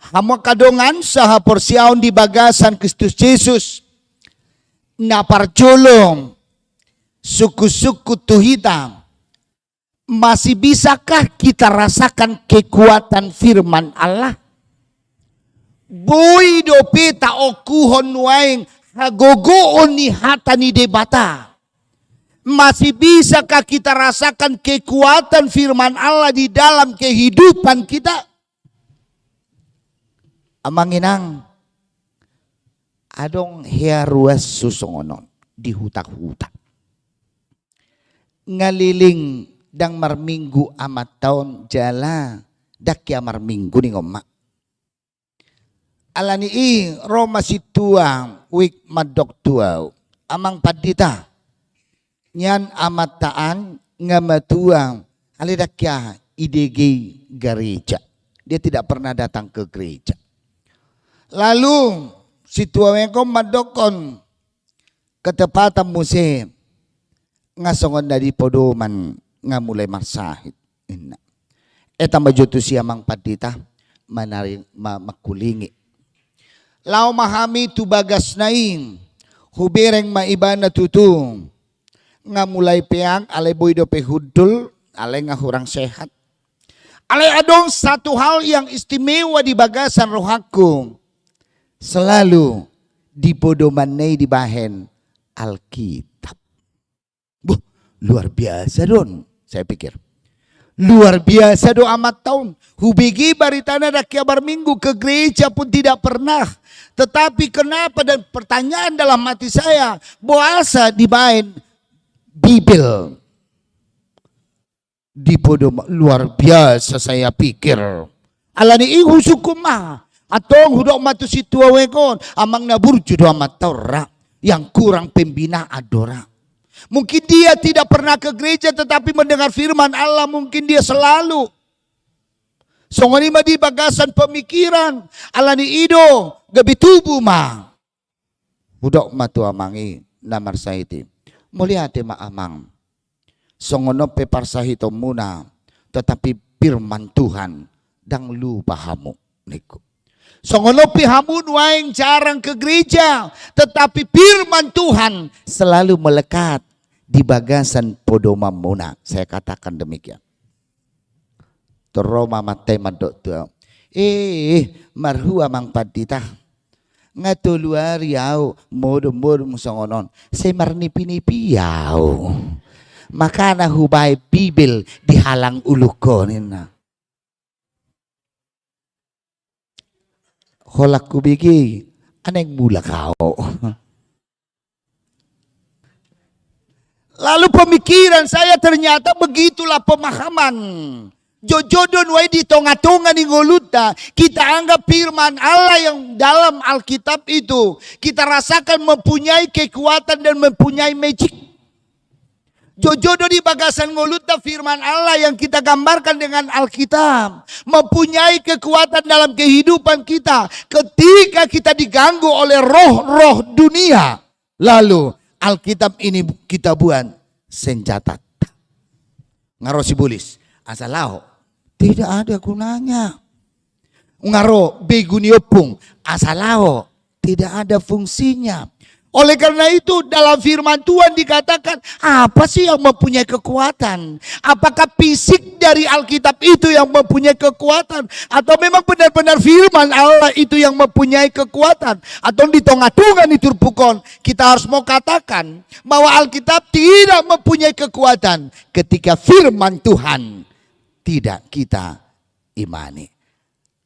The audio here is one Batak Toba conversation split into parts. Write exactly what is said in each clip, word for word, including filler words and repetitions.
Hamu angka dongan sahaporseaon di bagasan Kristus Jesus, na parjolo sungkun-sungkun tu hita, masih bisakah kita rasakan kekuatan firman Allah? Boi dope taongkuhon nuaeng hagogoon ni hata ni Debata? Masih bisakah kita rasakan kekuatan firman Allah di dalam kehidupan kita? Amang inang, adong hea ruas songon on di huta-huta. Ngaleleng ndang marminggu amanta on jala ndang hea marminggu ningon ma. Alani i ro ma sintua wijk mandok tu ahu, Amang Pandita, nian amanta an nga matua, alai ndang hea idegei gareja. Dia tidak pernah datang ke gereja. Lalu sintua wijk on mandokkon, ketepatan muse, nga songon na di podoman nga mulai marsahit, ninna. Eta ma jo tusi Amang Pandita, manari ma, mangkulingi. Laho ma hami tu bagasna i, hubereng ma ibana tutu. Nga mulai peak, alai boi dope hundul, alai nga hurang sehat. Alai adong satu hal yang istimewa di bagasan rohangku. Selalu di podomanna i dibahen Alkitab. Boh, luar biasa do on, saya pikir. Luar biasa do amanta on. Hubege baritana ndang hea marminggu, ke gereja pun tidak pernah. Tetapi kenapa, dan pertanyaan dalam hati saya, boasa dibahen Bibel di podoman? Luar biasa, saya pikir. Alani i husungkun ma. Antong hudok ma tu sintua wijk on, amang, na burju do amanta on ra, yang kurang pembinaan do ra. Mungkin dia tidak pernah ke gereja tetapi mendengar firman Allah, mungkin dia selalu. Songon i ma di bagasan pemikiran, alani i do gabe tubu ma. Hudok ma tu amang i na marsahit i, mauliate ma amang. Songon on pe parsahitonmuna, tetapi firman Tuhan ndang lupa hamu, ningku. Songon on pe hamu nuaeng jarang ke gereja, tetapi firman Tuhan selalu melekat di bagasan podomanmuna. Saya katakan demikian. Tor ro ma amanta i mandok tu ahu, eh, marhua Amang Pandita. Nga tolu ari ahu modom-modom songon on, sai marnipi-nipi ahu. Makana hubahen Bibel di halang ulungkon, ninna. Holan hubege, naeng mulak ahu. Lalu pemikiran saya, ternyata begitulah pemahaman. Jotjot do nuaeng di tonga-tonga ni ngolunta, kita anggap firman Allah yang dalam Alkitab itu, kita rasakan mempunyai kekuatan dan mempunyai magic. Jotjot do di bagasan ngolunta firman Allah yang kita gambarkan dengan Alkitab mempunyai kekuatan dalam kehidupan kita ketika kita diganggu oleh roh-roh dunia. Lalu Alkitab ini kita buat senjata. Nga ro sibolis, asa laho, tidak ada gunanya. Nga ro begu ni ompung, asa laho, tidak ada fungsinya. Oleh karena itu, dalam firman Tuhan dikatakan, apa sih yang mempunyai kekuatan? Apakah fisik dari Alkitab itu yang mempunyai kekuatan? Atau memang benar-benar firman Allah itu yang mempunyai kekuatan? Atau di tonga-tonga ni turpuk on, kita harus mau katakan bahwa Alkitab tidak mempunyai kekuatan ketika firman Tuhan tidak kita imani.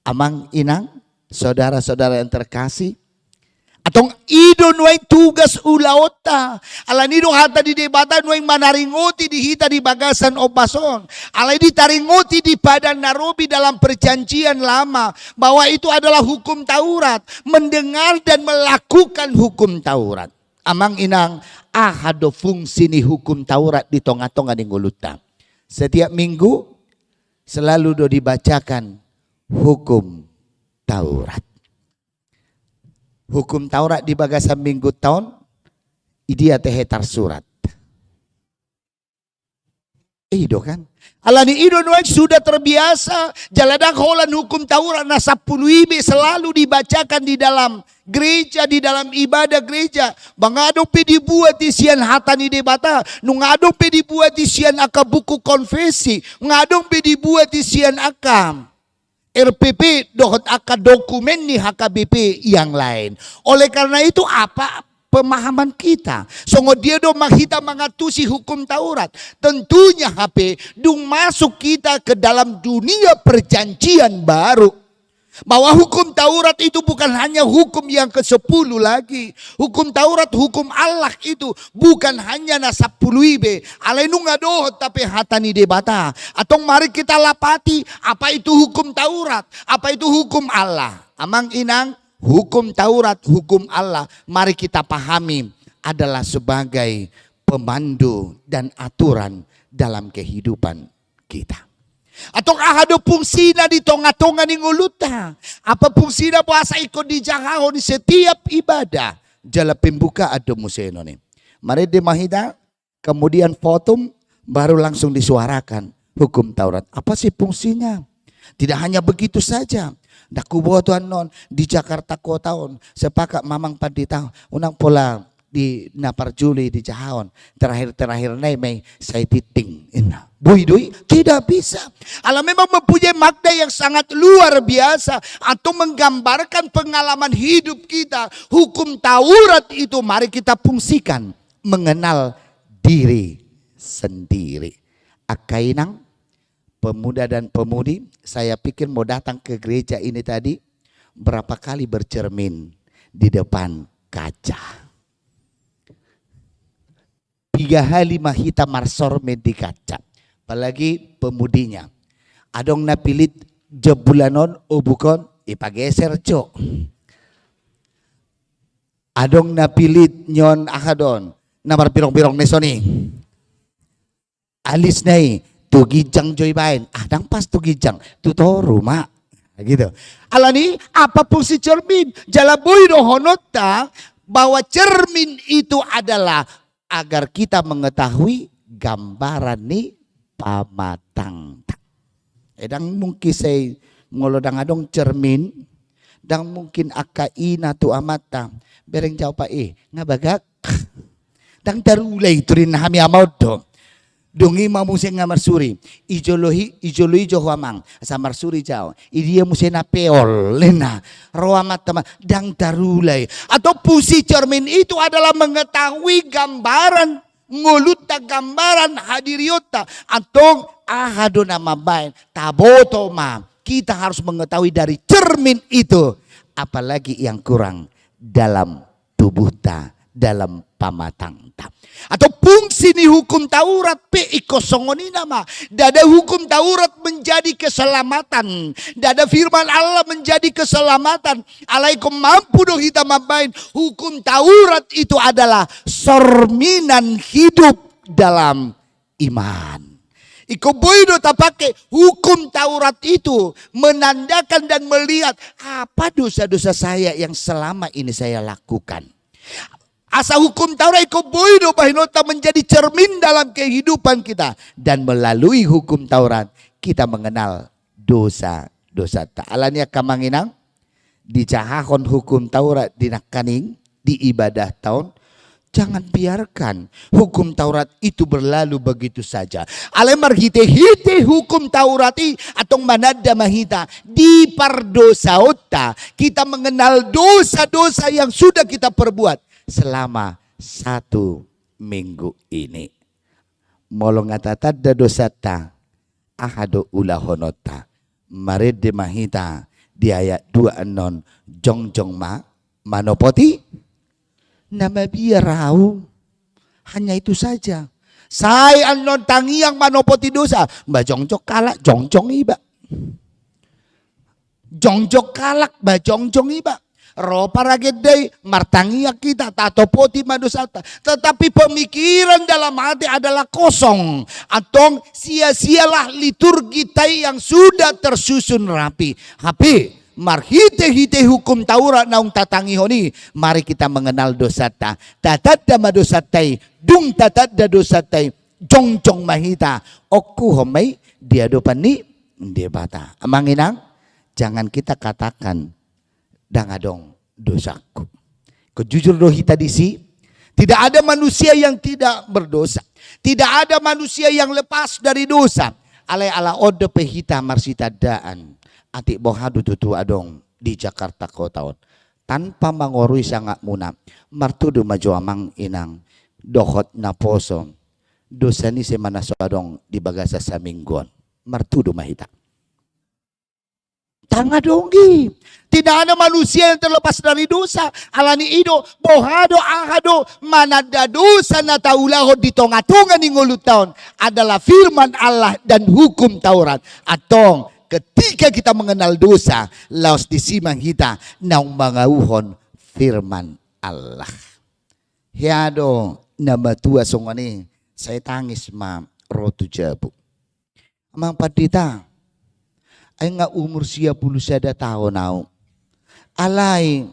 Amang inang, saudara-saudara yang terkasih, antong i do nuaeng tugas ulaonta. Alani i do hata ni Debata nuaeng manaringoti di hita di bagasan ombas on. Alai ditaringoti di Padan na Robi dalam Perjanjian Lama bahwa itu adalah hukum Taurat, mendengar dan melakukan hukum Taurat. Amang inang, aha do fungsi ni hukum Taurat di tonga-tonga ni ngolunta? Setiap minggu selalu do dibacakan hukum Taurat. Hukum Taurat di bagasan minggunta on, i dia tehe tarsurat? I do kan? Alani i do nuaeng sudah terbiasa, jala ndang holan Hukum Taurat na sampulu ibe selalu dibacakan di dalam gereja, di dalam ibadah gereja. Ba nga adong pe dibuat i sian hata ni Debata, nunga adong pe dibuat i sian angka buku konfesi, nga adong pe dibuat i sian angka R P P dohot angka dokumen ni H K B P yang lain. Oleh karena itu, apa pemahaman kita? Songon dia do ma hita mangantusi Hukum Taurat? Tentunya hape dung masuk kita ke dalam dunia perjanjian baru, bahwa Hukum Taurat itu bukan hanya hukum yang kesepuluh lagi. Hukum Taurat, Hukum Allah itu bukan hanya na sampulu ibe. Alai nunga dohot hape hata ni Debata. Antong mari kita lapati, apa itu Hukum Taurat, apa itu Hukum Allah. Amang inang, Hukum Taurat, Hukum Allah, mari kita pahami, adalah sebagai pemandu dan aturan dalam kehidupan kita. Antong aha do fungsina di tonga-tonga ni ngolunta? Apa fungsina? Boasa ingkon dijahahon i setiap ibadah? Jala pembukaan do muse on i. Marende ma hita, kemudian votum, baru langsung disuarakan Hukum Taurat. Apa sih fungsinya? Tidak hanya begitu saja. Ndang huboto annon di Jakarta Kota on, sepakat ma amang pandita, unang pola di na parjolo i dijahahon, terakhir-terakhir nai ma i sai tinting. Inna. Boi do i? Tidak bisa. Allah memang mempunyai makna yang sangat luar biasa, atau menggambarkan pengalaman hidup kita. Hukum Taurat itu mari kita fungsikan mengenal diri sendiri. Angka inang, pemuda dan pemudi, saya pikir mau datang ke gereja ini tadi, berapa kali bercermin di depan kaca? Piga hali ma hita marsormin di kaca? Apalagi pemudinya. Adong na pilit jebulanon, obukon, ipageser jo. Adong na pilit nion aha do on, na marbirong-birong na i songon i. Alisna i, tu ginjang jo ibaen. Ah, ndang pas tu ginjang, tu toru ma. Gitu. Alani, apa fungsi cermin? Jala boi dohononta bahwa cermin itu adalah agar kita mengetahui gambaran ni pamatangta. Eh, ndang mungkin sai molo ndang adong cermin, ndang mungkin angka ina tu amanta, bereng jawab, eh, nga bagak. Ndang tarula i, turinna hami ama on do. Dung i ma muse nga marsuri. Ijolo i, ijolo i jo ho amang, asa marsuri jo au. Idia muse na peol, ninna. Ro amanta ma, ndang tarula i. Atau fungsi cermin itu adalah mengetahui gambaran ngolunta, gambaran hadirionta. Antong aha do na mambaen? Taboto ma. Kita harus mengetahui dari cermin itu, apalagi yang kurang dalam tubuhta, dalam pamatangta. Atau fungsi ni Hukum Taurat pe ingkon songon i nama. Ndada Hukum Taurat menjadi keselamatan, ndada firman Allah menjadi keselamatan. Alai ingkon mampu do hita mambaen Hukum Taurat itu adalah cerminan hidup dalam iman. Ingkon boi do tapake Hukum Taurat itu menandakan dan melihat apa dosa-dosa saya yang selama ini saya lakukan. Asa Hukum Taurat ingkon boi do bahenonta menjadi cermin dalam kehidupan kita. Dan melalui Hukum Taurat kita mengenal dosa-dosanta. Alani i angka amang inang, dijahahon Hukum Taurat di nangkaning, di ibadahta on, jangan biarkan Hukum Taurat itu berlalu begitu saja. Alai marhite-hite Hukum Taurat i antong mananda ma hita di pardosaonta. Kita mengenal dosa-dosa yang sudah kita perbuat selama satu minggu ini. Molo nga tatanda dosanta, aha do ulahononta? Marende ma hita di ayat dua annon, jongjong ma manopoti na mabiar au. Hanya itu saja. Sai annon tangiang manopoti dosa, ba jongjong halak, jongjong iba. Jongjong halak, ba jongjong iba. Ro paragendai, martangiang hita, tatopoti ma dosanta. Tetapi pemikiran dalam hati adalah kosong. Antong sia-sialah liturgita i yang sudah tersusun rapi. Hape, marhite-hite Hukum Taurat naung tatangihon i, mari kita mengenal dosanta. Tatanda ma dosanta i, dung tatanda dosanta i, jongjong ma hita, ongkuhon ma i di adopan ni Debata. Amang inang, jangan kita katakan, "Ndang adong dosangku." Ingkon jujur do hita disi. Tidak ada manusia yang tidak berdosa. Tidak ada manusia yang lepas dari dosa. Alai ala on dope hita marsitandaan. Atik boha do tutu adong di Jakarta Kota on. Tanpa mangorui sangapmuna, martudu ma jo amang inang, dohot naposo, dosa ni ise ma na so adong di bagasan saminggu on. Martudu ma hita. Ndang adong i. Tidak ada manusia yang terlepas dari dosa. Alani i do, boha do, aha do mananda dosa na taulahon di tongatonga ni ngolunta on adalah firman Allah dan hukum Taurat. Antong, ketika kita mengenal dosa, laos disi ma hita naung mangauhon firman Allah. Hea do na matua songon i, sai tangis ma ro tu jabu. Amang Pandita, ai nga umur sia pulu sada taon au. Alai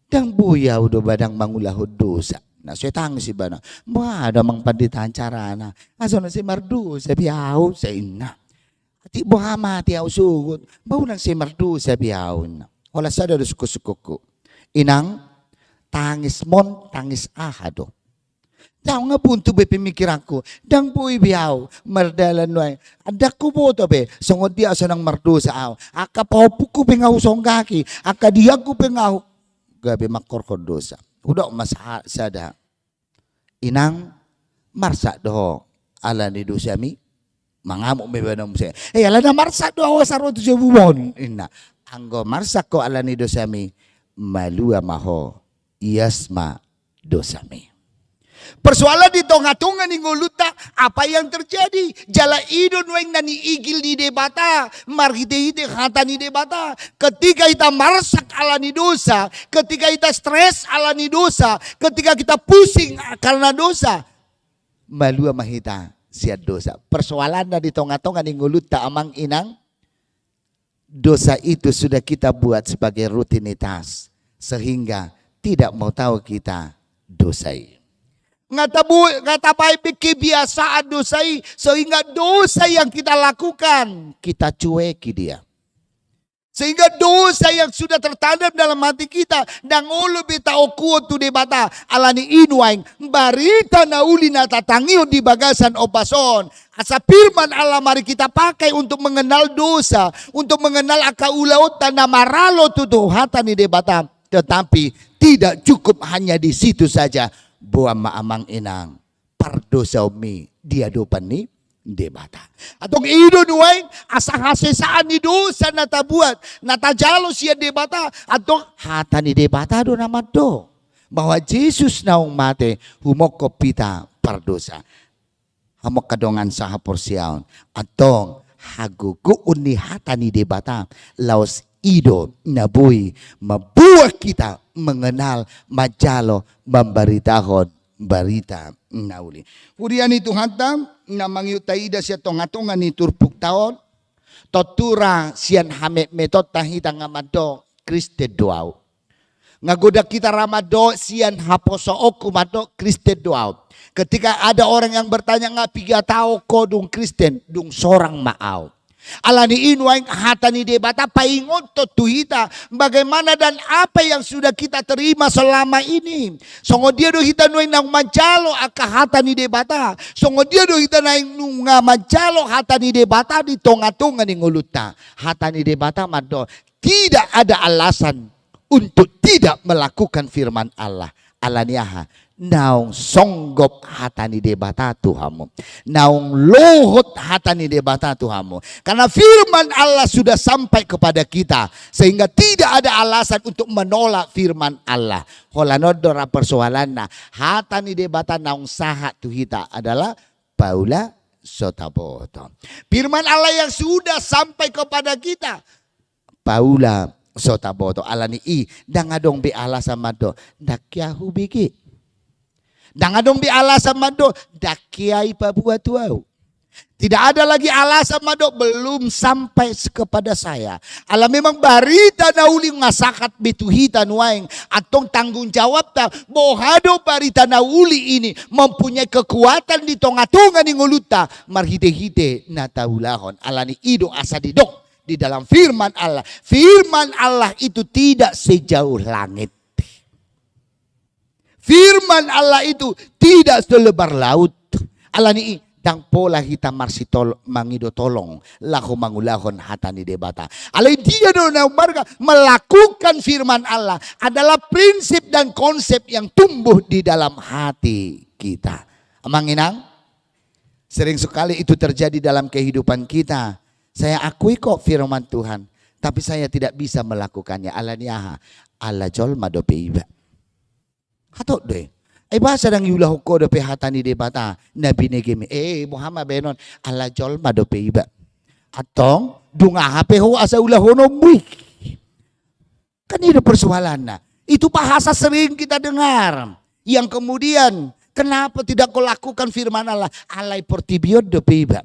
ndang boi au do ba ndang mangulahon dosa. Na sai tangis ibana. Boha do amang Pandita carana? Asa na sai mardosa be au, sai inna. Atik boha mate au sogot, ba unang sai mardosa be au, inna. Holan sada do sungkunsungkunku. Inang, tangismon tangis aha do? Ndang buntu be pemikiranku, ndang boi be au mardalan nuaeng. Ndang huboto be songon dia asa unang mardosa au. Angka pahompungku pe nga husonggaki, angka diangku pe nga hu-, gabe mangkorhon dosa. Hudok ma sa-, sada. Inang, marsak do ho alani dosami? Mangamuk ma ibana muse. Eh, alana marsak do au asa ro tu jabumon, inna. Anggo marsak ho alani dosami, malua ma ho, ias ma dosami. Persoalan di tongatonga ni ngolunta, apa yang terjadi? Jala i do nuaeng na niigil ni Debata marhitehite hata ni Debata. Ketika hita marsak alani dosa, ketika hita stres alani dosa, ketika kita pusing karena dosa, malua ma hita sian dosa. Persoalanna di tongatonga ni ngolunta, amang inang, dosa itu sudah kita buat sebagai rutinitas, sehingga tidak mau tahu kita dosa i. Nga tabu-, nga tabaen be kebiasaan dosa i, sehingga dosa yang kita lakukan, kita cueki dia. Sehingga dosa yang sudah tertanam dalam hati kita, ndang olo be taongkuhon tu Debata. Alani i nuaeng, barita na uli na tatangihon di bagasan ombas on. Asa firman Allah mari kita pakai untuk mengenal dosa, untuk mengenal angka ulaonta na maralo tu, tu hata ni Debata. Tetapi tidak cukup hanya di situ saja. Boan ma amang inang pardosaonmi di adopan ni Debata. Antong i do nuaeng asa hasesaan ni dosa na tabuat, na tajalo sian Debata, antong hata ni Debata do na mandok bahwa Jesus naung mate humophop hita pardosa. Hamu angka dongan sahaporseaon, antong hagogoon ni hata ni Debata laos i do na boi mamboan hita mengenal, manjalo, mambaritahon barita na uli. Huria ni Tuhanta na mangihut taida sian tongatonga ni turpukta on, tontu ra sian hametmetonta hita nga mandok Kristen do au. Nga godang hita ra mandok sian haposoonku mandok Kristen do au. Ketika ada orang yang bertanya, nga piga taon ho dung Kristen? Dung sorang ma au. Alani i nuaeng hata ni Debata paingothon tu hita bagaimana dan apa yang sudah kita terima selama ini. Songon dia do hita nuaeng naung manjalo angka hata ni Debata. Songon dia do hita naeng nunga manjalo hata ni Debata di tongatonga ni ngolunta. Hata ni Debata mandok, tidak ada alasan untuk tidak melakukan firman Allah. Alani aha? Naung songgop hata ni Debata tu hamu. Naung lohot hata ni Debata tu hamu. Karena firman Allah sudah sampai kepada kita, sehingga tidak ada alasan untuk menolak firman Allah. Holan on do ra persoalanna. Hata ni Debata naung sahat tu hita adalah paula so taboto. Firman Allah yang sudah sampai kepada kita, paula so taboto. Alani i, ndang adong be alasan mandok, ndang hea hubege. Ndang adong be alasan mandok, ndang hea i paboa tu au. Tidak ada lagi alasan mandok belum sampai kepada saya. Ala memang barita na uli nga sahat be tu hita nuaeng. Antong tanggung jawabta, boha do barita na uli ini mempunyai kekuatan di tonga-tonga ni ngolunta marhite-hite na taulahon. Alani i do asa didok di dalam firman Allah. Firman Allah itu tidak sejauh langit. Firman Allah itu tidak selebar laut. Alani i, ndang pola hita marsitol-, mangido tolong laho mangulahon hata ni Debata. Alai dia do na ummarga melakukan firman Allah adalah prinsip dan konsep yang tumbuh di dalam hati kita. Amang inang, sering sekali itu terjadi dalam kehidupan kita. Saya akui kok firman Tuhan, tapi saya tidak bisa melakukannya. Alani aha? Ala jolma dope iba. Hatop do i. Ai boasa ndang iulahon ho dope hata ni Debata na binegem i? Eh, boha ma baenon? Ala jolma dope iba. Antong, dung aha pe ho asa ulahononmu i? Kan i do persoalanna. Itu bahasa sering kita dengar. Yang kemudian, kenapa tidak kau lakukan firman Allah? Alai portibi on dope iba.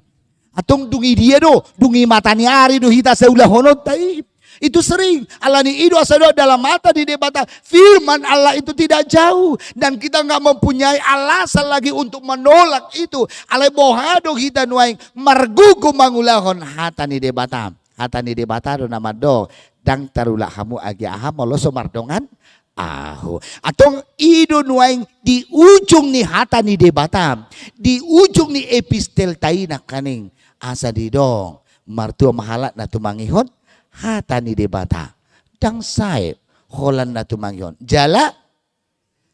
Antong dung i dia do, dung i mata ni ari do hita asa ulahononta i. Itu sering. Alani i do asa didok dalam hata ni Debata, firman Allah itu tidak jauh. Dan kita nggak mempunyai alasan lagi untuk menolak itu. Alai boha do hita nuaeng margogo mangulahon hata ni Debata. Hata ni Debata do na mandok, ndang tarulak hamu age aha molo so mardongan ahu. Antong i do nuaeng di ujung ni hata ni Debata, di ujung ni epistelta i nangkaning, asa didok, martua ma halak na tumangihon hata ni Debata. Ndang sae holan na tumangihon. Jala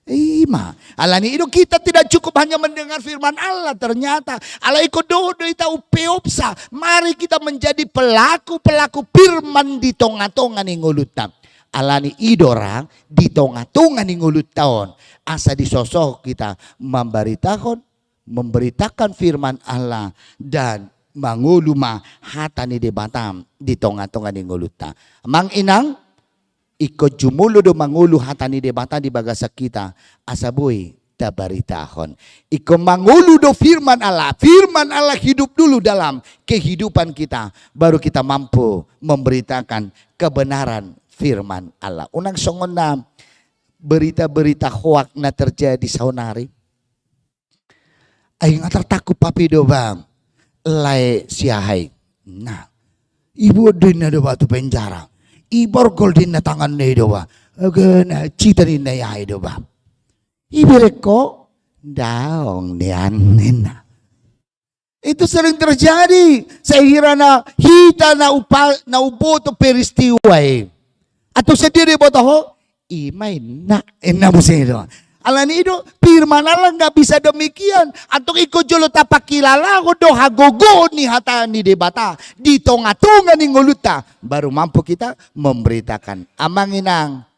i ma. Alani i do kita tidak cukup hanya mendengar firman Allah ternyata. Alai ingkon dohot do hita umpeopsa. Mari kita menjadi pelaku-pelaku firman di tonga-tonga ni ngolunta. Alani i do ra di tonga-tonga ni ngolunta on, asa disosohon hita mambaritahon, memberitakan firman Allah dan mangolu ma hata ni Debata di tonga-tonga ni ngolunta. Amang inang, ingkon jumolo do mangolu hata ni Debata di bagasan hita, asa boi tabaritahon. Ingkon mangolu do firman Allah, firman Allah hidup dulu dalam kehidupan kita, baru kita mampu memberitakan kebenaran firman Allah. Unang songon na berita-berita hoak na terjadi saonari. Ai nga tartangkup hape do ba lae si aha i. Nah, ibuat do inna do ba tu penjara. Iborgol do inna tanganna i do ba. Ege na cita ninna i aha i do ba. Ibereng ho? Daong nian ninna. Itu sering terjadi. Sehira na hita na upa-, na umboto peristiwa i. Antong sendiri boto ho, i ma inna, inna muse do. Alani i do, firman Allah nggak bisa demikian. Antong ingkon jolo tapangkilalahon do hagogoon ni hata ni Debata di tonga-tonga ni ngolunta. Baru mampu kita memberitakan. Amang inang,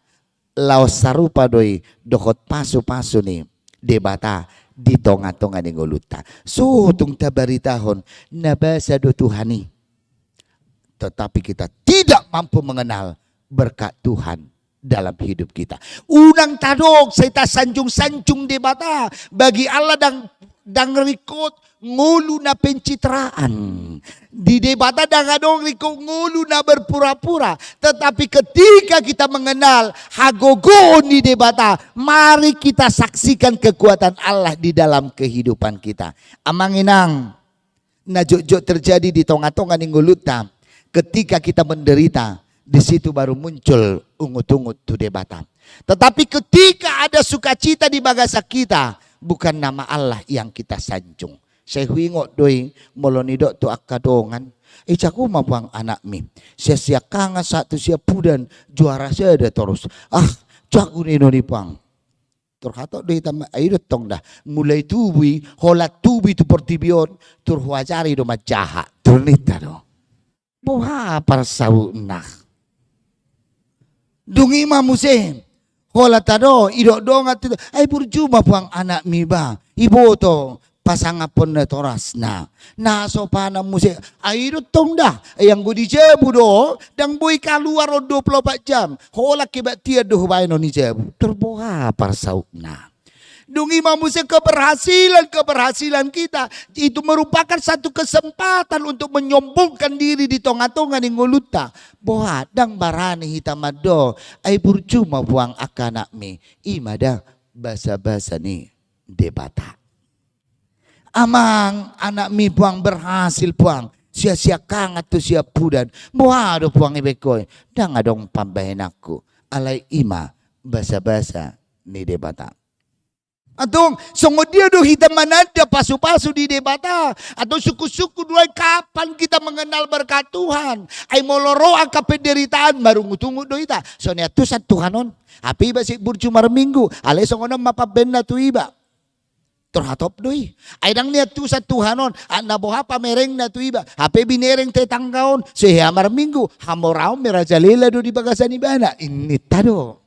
laos sarupa do i dohot pasu-pasu ni Debata di tonga-tonga ni ngolunta. So tung tabaritahon na basa do Tuhan i, tetapi kita tidak mampu mengenal berkat Tuhan dalam hidup kita. Unang tadok sai tasanjung-sanjung Debata. Bagi Allah ndang, ndang ringkot ngolu na pencitraan. Di Debata ndang adong ringkot ngolu na berpura-pura. Tetapi ketika kita mengenal hagogoon ni Debata, mari kita saksikan kekuatan Allah di dalam kehidupan kita. Amang inang, na jotjot terjadi di tonga-tonga ni ngolunta, ketika kita menderita, di situ baru muncul ungut-ungut tu Debata. Tetapi ketika ada sukacita di bagasan kita, bukan nama Allah yang kita sanjung. Sai huingot do i molo nidok tu angka dongan, "Eh, jago ma puang anakmi. Sian Siangkangan sahat tu Siampudan juara sada torus. Ah, jago ninna i puang." Tor hatop do hita ma, ai do tong da. Mulai tubu i, holan tubu i tu portibi on, tor huajari do manjaha. Tor ninta do. Boha parsautna? Dung i ma muse. Holan tado, idok dongan tu, ai burju ma puang anakmi ba. Iboto pasangaphon na torasna. Na so panan muse, ai do tong da. Ai anggo di jabu do, ndang boi kaluar on dua puluh empat jam. Holan kebaktian do hubaen on i jabu. Tor boha parsautna? Dung i ma muse keberhasilan-keberhasilan kita itu merupakan satu kesempatan untuk menyombongkan diri di tonga-tonga ni ngolunta. Boha, ndang barani hita mandok, ai burju ma puang angka anakmi. I ma da basa-basa ni Debata. Amang, anakmi puang berhasil puang, sian Siakangan tu Siampudan. Boha do puang ibaen ho i? Ndang adong pambahenanku. Alai i ma basa-basa ni Debata. Antong, songon dia do hita mananda pasu-pasu ni Debata? Antong, sungkun-sungkun do ai kapan kita mengenal berkat Tuhan. Ai molo ro angka penderitaan, marungut-ungut do hita. So niantusan Tuhan on. Hape iba sian burju marminggu, alai songon on ma pambahenna tu iba. Tor hatop do i. Ai ndang niantusan Tuhan on, ah, na boha pamerengna tu iba. Hape binereng tetangga on, so hea marminggu, hamoraon merajalela do di bagasan ibana. I ninta do.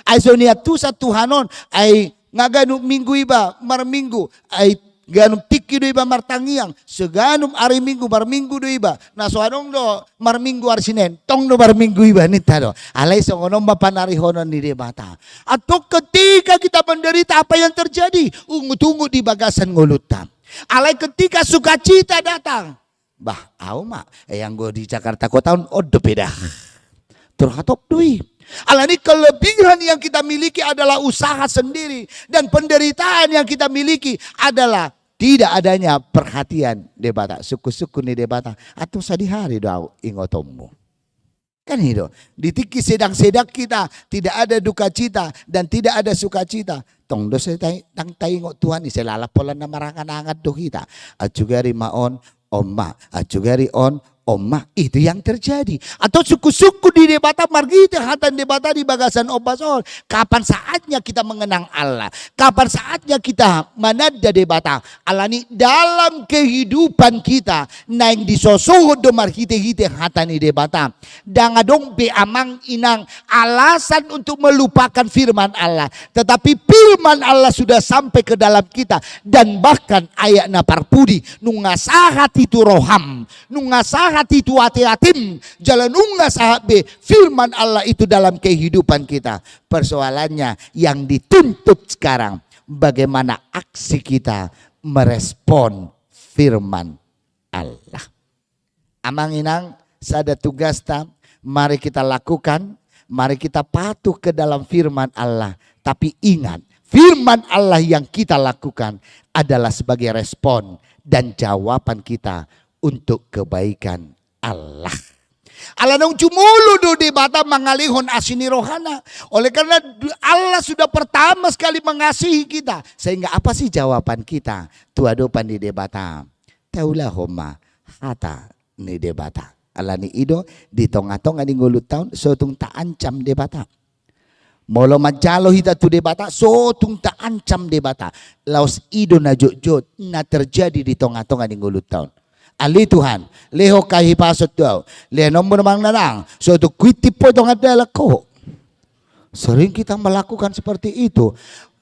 Ai so niantusan Tuhan on, ai nga ganup minggu iba marminggu, ai ganup tingki do iba martangiang, so ganup ari Minggu marminggu do iba, na so adong do marminggu ari Senen, tong do marminggu iba, ninta do. Alai songon on ma panarihonon ni Debata. Antong ketika kita menderita, apa yang terjadi? Ungut-ungut di bagasan ngolunta. Alai ketika sukacita datang, bah, au ma, eh, anggo di Jakarta Kota on, on dope da. Tor hatop do i. Alani kelebihan yang kita miliki adalah usaha sendiri, dan penderitaan yang kita miliki adalah tidak adanya perhatian Debata, sungkun-sungkun ni Debata. Antong sadihari do au ingotonmu. Kan i do, di tingki sedang-sedang kita, tidak ada duka cita dan tidak ada sukacita, tong do sai ta-, ndang taingot Tuhan i, sai lalap pola na marangan-angan do hita. Anjugari ma on, on ma, anjugari on, on ma. Itu yang terjadi. Antong sungkun-sungkun ni Debata marhite hata ni Debata di bagasan ombas on. Kapan saatnya kita mengenang Allah? Kapan saatnya kita mananda Debata? Alani dalam kehidupan kita naeng disosohon do marhite-hite hata ni Debata. Ndang adong be amang inang alasan untuk melupakan firman Allah. Tetapi firman Allah sudah sampai ke dalam kita. Dan bahkan ayat na parpudi, nunga sahat i tu roham, nunga sahat i tu ate-atem, jala nunga sahat be firman Allah itu dalam kehidupan kita. Persoalannya yang dituntut sekarang, bagaimana aksi kita merespon firman Allah. Amang inang, sada tugasta, mari kita lakukan, mari kita patuh ke dalam firman Allah. Tapi ingat, firman Allah yang kita lakukan adalah sebagai respon dan jawaban kita untuk kebaikan Allah. Ala naung jumolo do Debata mangalehon asi ni rohana. Oleh karena Allah sudah pertama sekali mengasihi kita, sehingga apa sih jawaban kita tu adopan ni Debata? Taulahon ma hata ni Debata. Alani i do, di tonga-tonga ni ngolunta on, so tung taancam Debata. Molo manjalo hita tu Debata, so tung taancam Debata. Laos i do na jotjot na terjadi di tonga-tonga ni ngolunta on. Ale Tuhan, lehon hahipason tu ahu. Lehononmu do amang inang, so tung huintip ho i tongan dalan ho. Sering kita melakukan seperti itu.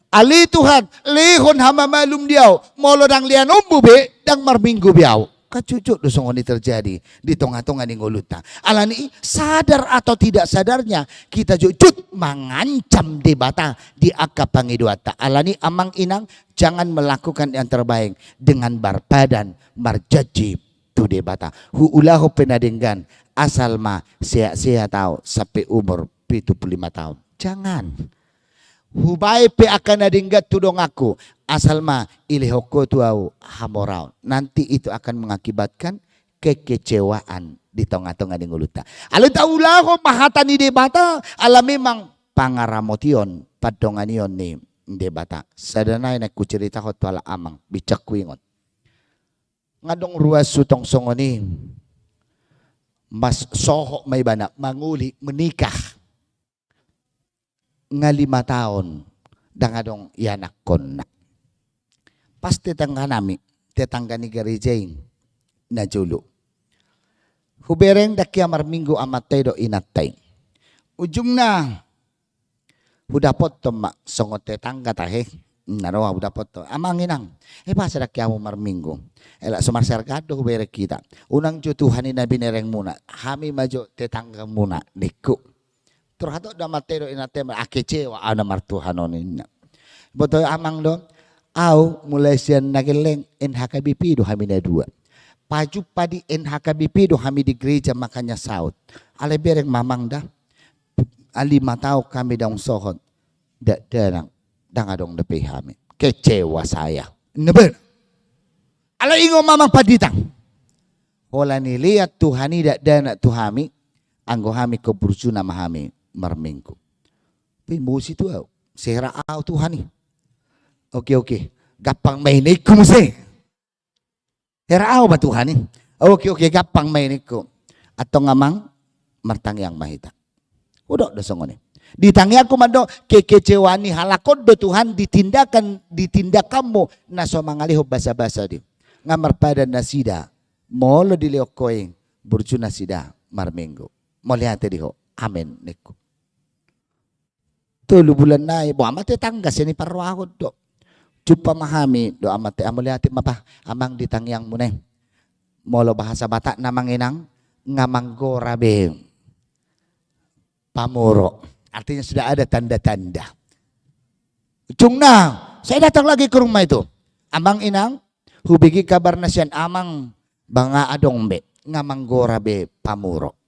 Ale Tuhan, lehon hamamalum di ahu. Molo ndang lehononmu be, ndang marminggu be ahu. Kan jotjot do songon i terjadi di tonga-tonga ni ngolunta. Alani i, sadar atau tidak sadarnya, kita jotjot mangancam Debata di angka pangidoanta. Alani i amang inang, jangan melakukan yang terbaik dengan berpadan marjanji tu Debata. Huulahon pe na denggan, asal ma sehat-sehat ahu sampe umur pitu pulu lima taon. Jangan. Hubaen pe angka na denggan tu donganku, asal ma dilehon ho tu ahu hamoraon. Nanti itu akan mengakibatkan kekecewaan di tonga-tonga ni ngolunta. Alai taulahon ma hata ni Debata, ala memang pangaramotion, pandonganion ni Debata. Sada nai na huceritahon tu halak amang, binsang huingot. Nga adong ruas hutong songon i, mas sohot ma ibana, mangoli, menikah. Nga lima taon ndang adong ianakkonna. Pas tetangga nami, tetangga ni gareja i na jolo. Hubereng ndang hea marminggu amanta i dohot inanta i. Ujungna hudapothon ma songon tetangga tahe. Na roha hudapothon. Amang inang, e boasa ndang hea hamu marminggu? E laos so marsihargaan do hubereng hita. Unang jo Tuhan i na binerengmuna, hami ma jo tetanggamuna, ningku. Tor hatop do amanta i dohot inanta i, ah, kecewa ahu na martuhan on, ninna. Boto amang do, au mulai sian na gelleng N H K B P do hami na dua. Pajumpa di N H K B P do hami di gereja, makanya saut. Alai bereng ma amang da, lima taon hami ndang sohot dakdanak, ndang adong dope hami. Kecewa saya. Nebe. Alai ingot ma amang pandita, holan dilehon Tuhan i dakdanak tu hami, anggo hami ingkon burju nama hami marminggu. Pe emosi tu au, sera au Tuhan i. Oke, oke, gampang ma i ningku muse. Sera au ma Tuhan i. Oke, oke, gampang ma i ningku. Antong amang, martangiang ma hita. Hudok do songon i. Di tangiangku mandok, kekecewaan ni halak on do Tuhan di tindakan, di tindakanmu na so mangalehon basabasa di. Nga marpadan nasida, molo dilehon ho i, burju nasida marminggu. Mauliate di ho. Amen ningku. Tolu bulan nai, boha ma tetangga sian i parrohahon do. Jumpa ma hami do amang, te, mauliate ma bah amang di tangiangmuna i. Molo bahasa Batak na amang inang, nga manggora be pamuruk. Artinya sudah ada tanda-tanda. Ujungna, saya datang lagi ke rumah itu. Amang inang, hubege kabarna sian amang, ba nga adong be, nga manggora be pamuruk.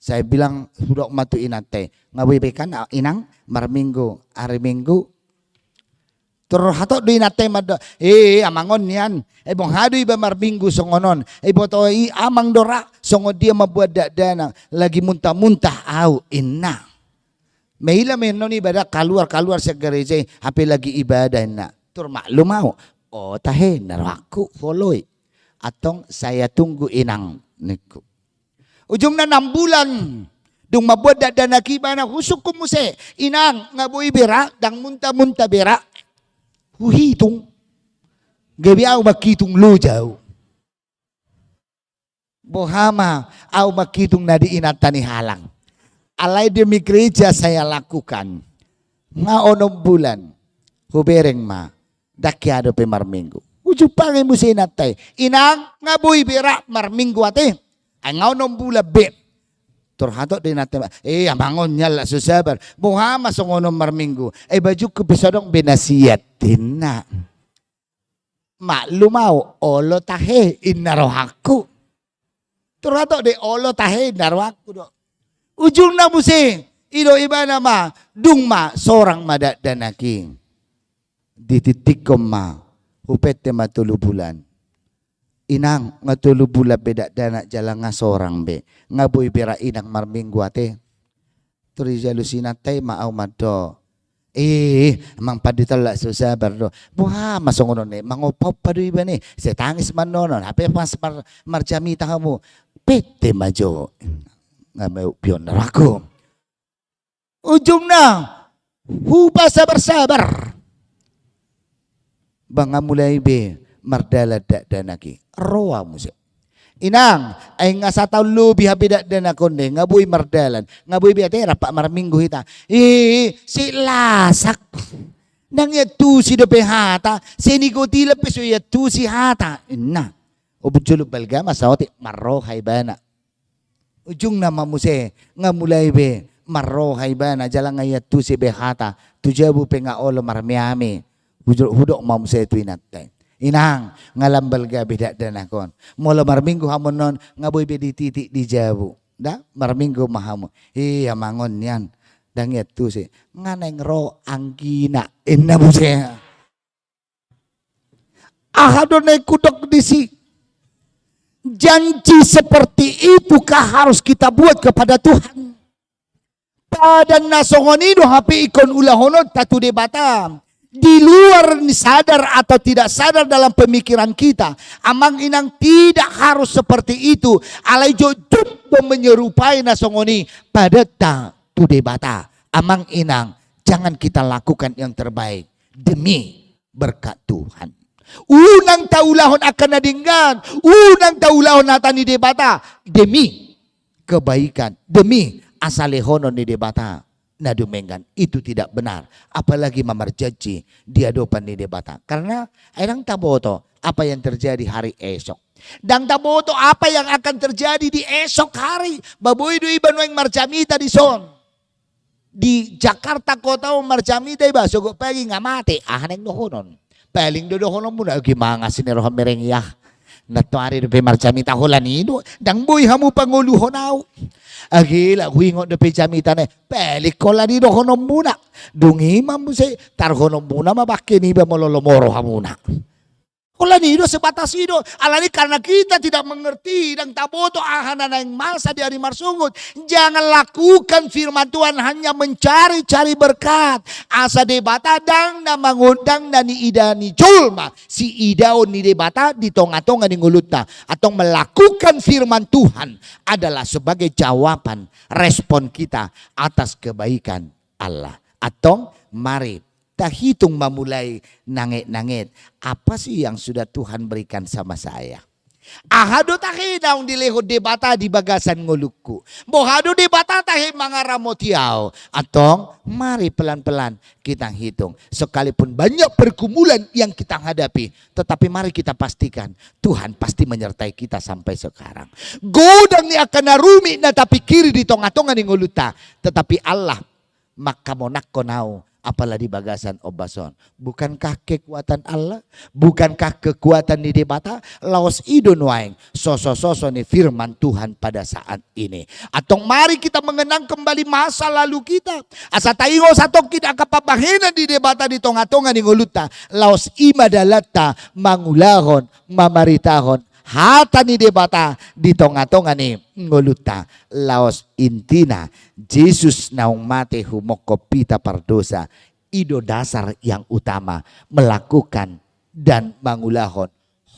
Saya bilang, hudok ma tu inanta i, nga boi be kan inang marminggu, ari Minggu. Tor hatop do inanta i mandok, eh, amang on nian, eh, boha do iba marminggu songon on, eh, boto i amang do ra, songon dia mambuat dakdanak, lagi muntah-muntah au, inna. Maila ma annon iba da kaluar-kaluar sian gareja i, hape lagi ibadah, inna. Tor maklum au, o tahe, inna rohangku, holoi. Antong saya tunggu inang ningku. Ujungna enam bulan dung mambuat dakdanak i ibana, husungkun muse, inang, nga boi be ra, ndang muntah-muntah be ra. Huhitung. Gabe au manghitung loja au. Boha ma au manghitung na di inanta ni halak. Alai demi gereja saya lakukan. Nga onom bulan. Hubereng ma. Ndang hea dope marminggu. Hujumpangi muse inanta i. Inang, nga boi be ra marminggu ate. Ai nga onom bulan be. Tor hatop do inanta i, eh, amang on nian lak so sabar. Boha ma songon on marminggu. Eh, bajungku pe so adong be na siat, inna. Maklum au, olo tahe, inna rohangku. Tor hatop do i, olo tahe, inna rohangku do. Ujungna muse, i do ibana ma, dung ma, sorang ma dakdanak i. Ditingtinghon ma, hupette ma tolu bulan. Inang, nga tolu bulan be dakdanak jala nga sorang be. Nga boi be ra inang marminggu ate. Tor dijalo si inanta i ma au mandok. Eh, amang pandita on lak so sabar do. Boha ma songon on i, mangompa-ompa do iba ni. Sai tangis ma annon on. Hape pas mar-, marjamita hamu. Pette ma jo. Nga mau pion rohangku. Ujungna, hupasabar-sabar. Ba nga mulai be mardalan dakdanak i. Ro au muse. Inang, ai nga sataon lobi hape dakdanak on de, nga boi mardalan. Nga boi be ate rap marminggu hita. Ih, si lasak. Ndang iantusi dope hata, sai nigotilan pe so iantusi hata. Inna. Obu jolo balga ma saotik marroha ibana. Ujungna ma muse, nga mulai be marroha ibana jala nga iantusi be hata, tu jabu pe nga olo marmeame. Hudo-, hudok ma muse tu inanta i. Inang, nga lam balga be dakdanak on. Molo marminggu hamu annon, nga boi be dititik di jabu. Da, marminggu ma hamu. Ih, amang on nian. Ndang iantusi. Nga naeng ro anggina. Inna muse. Aha do naeng hudok disi? Janji seperti itukah harus kita buat kepada Tuhan? Padan na songon i do hape ingkon ulahononta tu Debata. Di luar ni sadar atau tidak sadar dalam pemikiran kita, amang inang, tidak harus seperti itu. Alai jotjot do menyerupai na songon i padanta tu Debata. Amang inang, jangan kita lakukan yang terbaik demi berkat Tuhan. Unang taulahon angka na denggan, unang taulahon hata ni Debata demi kebaikan, demi asa lehonon ni Debata na dumenggan. Itu tidak benar. Apalagi mamarjanji di adopan ni Debata. Karena ai ndang taboto apa yang terjadi hari esok. Ndang taboto apa yang akan terjadi di esok hari. Ba boi do iba nuaeng marjamita dison. Di Jakarta kota on marjamita iba, sogot pagi nga mate, aha naeng dohonon? Paling do dohononmuna, agi mangas ni roha mereng ia. Nantoari dope marjamita holan i do, ndang boi hamu pangoluhon au. Agi laho huingot dope jamita na i, paling holan i dohononmuna. Dung i ma muse tarhononmuna ma bangke niba molo lomo rohamuna. Holan i do, sebatas i do. Alani karena kita tidak mengerti, ndang taboto aha na naeng masa di ari marsogot. Jangan lakukan firman Tuhan hanya mencari-cari berkat. Asa Debata ndang na mangondang na niida ni jolma siidaon ni Debata di tonga-tonga ni ngolunta. Antong melakukan firman Tuhan adalah sebagai jawaban, respon kita atas kebaikan Allah. Antong mari tahitung ma mulai nanget-nanget, apa sih yang sudah Tuhan berikan sama saya? Aha do tahe naung dilehon Debata di bagasan ngolungku? Boha do Debata tahe mangaramoti au? Antong mari pelan-pelan kita hitung. Sekalipun banyak pergumulan yang kita hadapi, tetapi mari kita pastikan Tuhan pasti menyertai kita sampai sekarang. Godang ni angka na rumit na tapingkiri di tonga-tonga ni ngolunta, tetapi Allah manghamonanghon au apala di bagasan ombas on. Bukankah kekuatan Allah? Bukankah kekuatan ni Debata? Laos i do nuaeng soso-soso ni firman Tuhan pada saat ini. Antong mari kita mengenang kembali masa lalu kita. Asa taingot satongkin angka pambahenan ni Debata di tonga-tonga ni ngolunta. Laos i ma dalanta mangulahon, mamaritahon hata ni Debata di tonga-tonga ni ngolunta. Laos intina, Jesus naung mate humophop hita pardosa, i do dasar yang utama melakukan dan mangulahon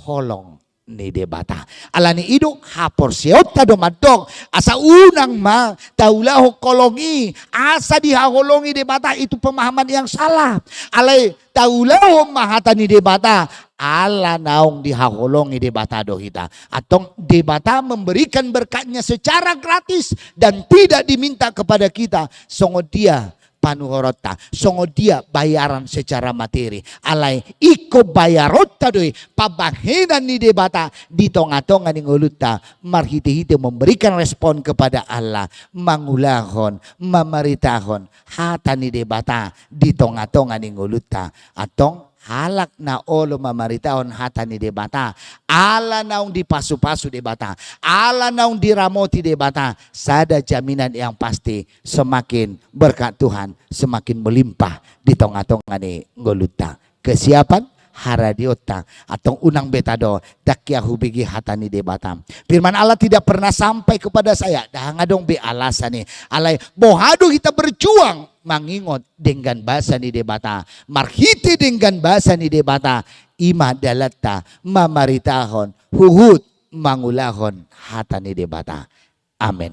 holong ni Debata. Alani i do haporseaonta do mandok asa unang ma taulahon holong i asa dihaholongi Debata, itu pemahaman yang salah. Alai taulahon ma hata ni Debata, ala naung dihaholongi Debata do hita. Antong Debata memberikan berkat-Nya secara gratis dan tidak diminta kepada kita. Songon dia panuhoronta, songon dia bayaran secara materi. Alai ingkon bayaronta do i pambahenan ni Debata di tonga-tonga ni ngolunta marhite-hite memberikan respon kepada Allah, mangulahon, mamaritahon hata ni Debata di tonga-tonga ni ngolunta. Antong halak na olo mamaritahon hata ni Debata, ala naung dipasu-pasu Debata, ala naung diramoti Debata, sada jaminan yang pasti, semakin berkat Tuhan, semakin melimpah di tonga-tonga ni ngolunta. Kesiapan, haradeonta, antong unang be tadok, ndang hea hubege hata ni Debata. Firman Allah tidak pernah sampai kepada saya, ndang adong be alasan i. Alai boha do hita berjuang mangingot denggan basa ni Debata, marhite denggan basa ni Debata, i ma dalanta mamaritahon, huhut mangulahon hata ni Debata. Amen.